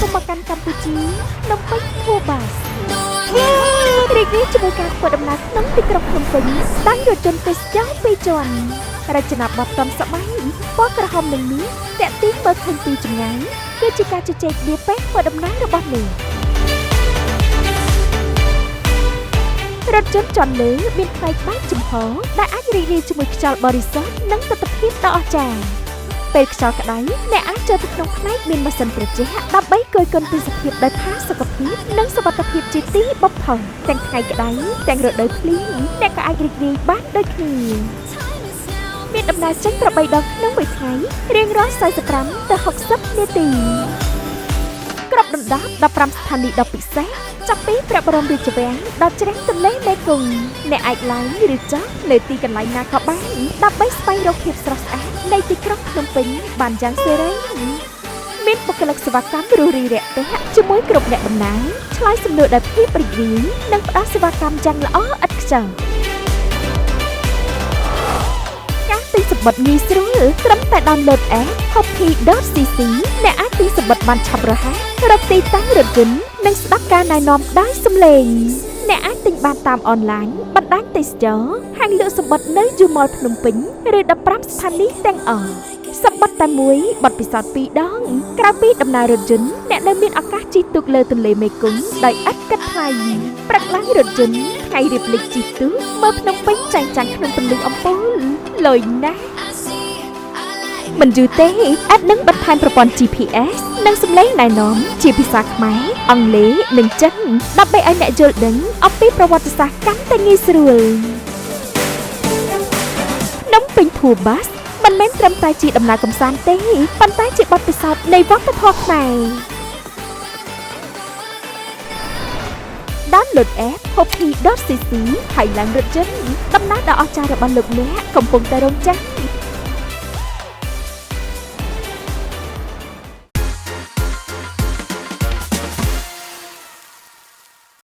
គមន៍មកកាន់កម្ពុជាភ្នំពេញ Tour Bus រីករាយជាមួយការធ្វើដំណើរក្នុងទីក្រុងភ្នំពេញដោយរថយន្តទេសចរពីរជាន់រចនាបថទាន់សម័យពណ៌ក្រហមនិងមាសតាក់ទាញមើលឃើញពីចម្ងាយគឺជាការជជែកគ្នាពេលធ្វើដំណើររបស់អ្នករថយន្តជាន់លើមានផ្នែកបែបចំហដែលអាចរីករាយជាមួយខ្យល់បរិសុទ្ធនិងទិដ្ឋភាពដ៏អស្ចារ្យពេលខ្យល់ក្តៅអ្នកអាចចូលទៅក្នុងផ្នែកមានម៉ាស៊ីនត្រជាក់ដើម្បីគយគន់ទេសភាពដោយផាសុកភាពនិងសុវត្ថិភាពជាទីបំផុតទាំងថ្ងៃក្តៅទាំងរដូវភ្លៀងអ្នកក៏អាចរីករាយបានដូចគ្នាមានដំណើរចេញ8ដងក្នុងមួយថ្ងៃរៀងរាល់45ទៅ60នាទីក្របដណ្ដប់15ស្ថានីយ៍ដ៏ពិសេសចាប់ពីព្រះបរមរាជវាំងដល់ច្រាំងទន្លេមេគង្គអ្នកអាចឡើងឬចុះនៅទីកន្លែងណាក៏បានដើម្បីស្វែងរកភាពស្រស់ស្អាតនៃទីក្រុងភ្នំពេញបានយ៉ាងសេរីមានបុគ្គលិកសេវាកម្មរួសរាយរាក់ទាក់ជាមួយគ្រប់អ្នកដំណើរឆ្លើយសំណួរដោយភាពរីករាយនិងផ្ដល់សេវាកម្មយ៉ាងល្អឥតខ្ចោះការទិញសំបុត្រងាយស្រួលត្រឹមតែ download app hoppy.cc អ្នកអាចទិញសំបុត្របានឆាប់រហ័សរកទីតាំងរថយន្តនិងស្ដាប់ការណែនាំដោយសំឡេងអ្នកអាចទិញបានតាមអនឡាញបណ្ដាញទេសចរហាងលក់សំបុត្រនៅយូម៉លភ្នំពេញឬ15ស្ថានីយ៍ទាំងអស់សម្បត្តិតែមួយបទពិសោធន៍2ដងក្រៅពីដំណើររថយន្តអ្នកនៅមានឱកាសជិះទូកលើទន្លេមេគង្គដោយឥតគិតថ្លៃព្រឹកឡើងរថយន្តថ្ងៃរៀបលិចជិះទូកមើលភ្នំពេញចែងចាំងក្នុងពន្លឺអំពូលលយណាស់មិនយូរទេអាចនឹងបន្ថែមប្រព័ន្ធ GPS និងសំឡេងណែនាំជាភាសាខ្មែរអង់គ្លេសនិងចិនដើម្បីឲ្យអ្នកយល់ដឹងអំពីប្រវត្តិសាស្ត្រកាន់តែងាយស្រួលភ្នំពេញ Tour Bus មិនមែនត្រឹមតែជាដំណើរកម្សាន្តទេប៉ុន្តែជាបទពិសោធន៍នៃវប្បធម៌ខ្មែរ Download app hoppy.cc ហើយឡើងរថយន្តដំណើរដ៏អស្ចារ្យរបស់លោកអ្នកកំពុងតែរង់ចាំ។